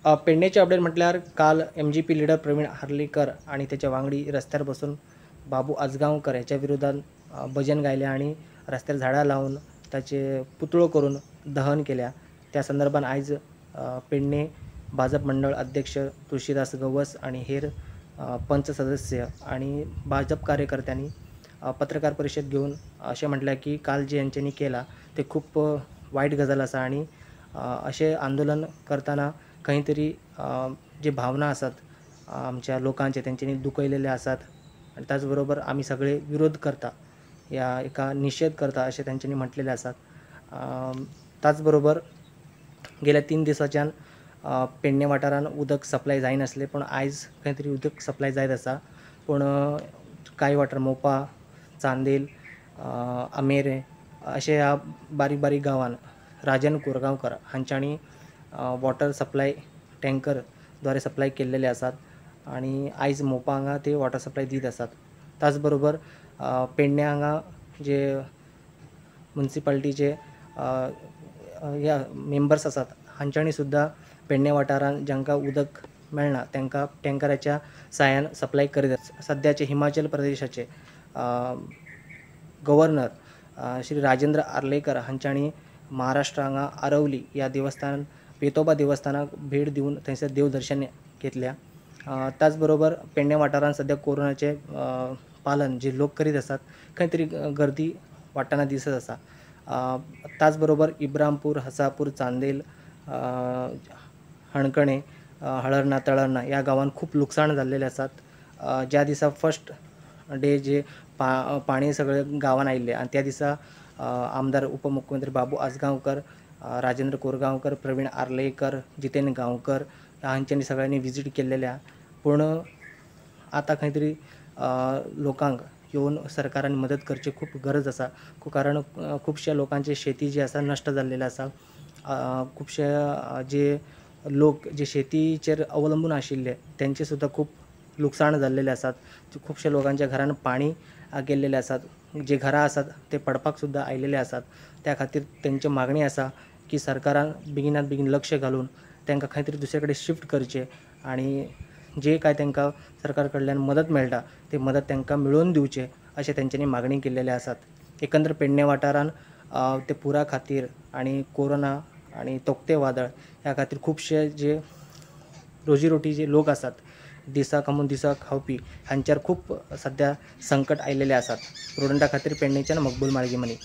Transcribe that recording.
पेडणेचे update म्हटल्यार काल MGP leader Praveen Arlekar आणि त्याच्या वांगडी रस्त्यार बसून बाबू आजगांवकर ह्याच्या विरोधात भजन गायले आणि रस्त्यार झाडां लावन ताचे पुतळो करून दहन केल्या. त्या संदर्भात आयज पेडणे भाजप मंडळ अध्यक्ष तुळशीदास गवस आणि हेर पंच सदस्य आणि भाजप कार्यकर्त्यांनी पत्रकार परिशद घेवन अशें म्हटलें की काल जे यांच्यांनी केलां ते खूब वायट गजाल आसा आणि अशें आंदोलन करतना खंय तरी जे भावना आसात आमच्या लोकांचे तेंच्यांनी दुखयलेले आसात आनी त्याच बरोबर आमी सगळे विरोध करता या एका निशेध करता अशें तेंच्यांनी म्हटलेलें आसात. त्याच बरोबर गेल्या 3 दिसाच्यान पेडणे वाठारान उदक सप्लाय जायनासलें, पूण आयज खंय तरी उदक सप्लाय जायत आसा. पूण कांय वाठार मोपा, चांदेल, आमेरे अशे ह्या बारीक बारीक गांवान राजन कोरगांवकर हांच्यांनी वॉटर सप्लाय टँकर द्वारे सप्लाय केल्लेले आसात आणि आयज मोपा हांगा ते वॉटर सप्लाय दीत आसात. त्याच बरोबर पेडणे हांगा जे मुन्सिपाल्टीचे ह्या मेंबर्स आसात हांच्यांनी सुद्दां पेडणे वाठारान जांकां उदक मेळना तांकां टँकराच्या साहाय्यान सप्लाय करीत आसा. सद्याचे हिमाचल प्रदेशाचे गव्हर्नर श्री राजेंद्र आर्लेकर हांच्यांनी महाराष्ट्र हांगा आरवली ह्या देवस्थान वेतोबा देवस्थानाक भेट दिवन थंयसर देवदर्शन घेतल्या. त्याच बरोबर पेडणे वाठारान सद्या कोरोनाचे पालन जे लोक करीत आसात खंय तरी गर्दी वाडटना दिसत आसा. त्याच बरोबर इब्रामपूर, हसापूर, चांदेल, हणकणे, हळर्णा, तळर्णा ह्या गांवांत खूब लुकसाण जाल्लेलें आसात. ज्या दिसा फर्स्ट डे जे पाणी सगळें गांवांत आयिल्लें आनी त्या दिसा आमदार उपमुख्यमंत्री बाबू आजगांवकर, राजेंद्र कोरगांवकर, प्रवीण आर्लेकर, जितेंद्र गांवकर हांच्यांनी सगळ्यांनी विजीट केल्लेलें आहा. पूण आतां खंय तरी लोकांक येवन सरकारान मदत करची खूब गरज आसा, कारण खुबश्या लोकांची शेती जी आसा नश्ट जाल्लेली आसा. खुबशे जे लोक जे शेतीचेर अवलंबून आशिल्ले तेंचे सुद्दां खूब लुकसाण जाल्लेले आसात. खुबश्या लोकांच्या घरान पाणी गेल्लेले आसात, जे घरां आसात ते पडपाक सुद्दां आयिल्ले आसात. त्या खातीर तेंची मागणी आसा की सरकारान बेगिनात बेगीन लक्ष घालून तांकां खंय तरी दुसरे कडेन शिफ्ट करचें आनी जे कांय तांकां सरकार कडल्यान मदत मेळटा ती मदत तांकां मेळोवन दिवचें अशें तेंच्यांनी मागणी केल्लेली आसात. एकंदर पेडणे वाठारान ते पुरा खातीर आनी कोरोना आनी तोक्ते वादळ ह्या खातीर खुबशे जे रोजी रोटी जे लोक आसात दिसा कमोवन दिसा खावपी हांच्यार खूब सद्या संकट आयिल्लें आसात. प्रुडंटा खातीर पेडणेच्यान मकबूल माळगीमनी.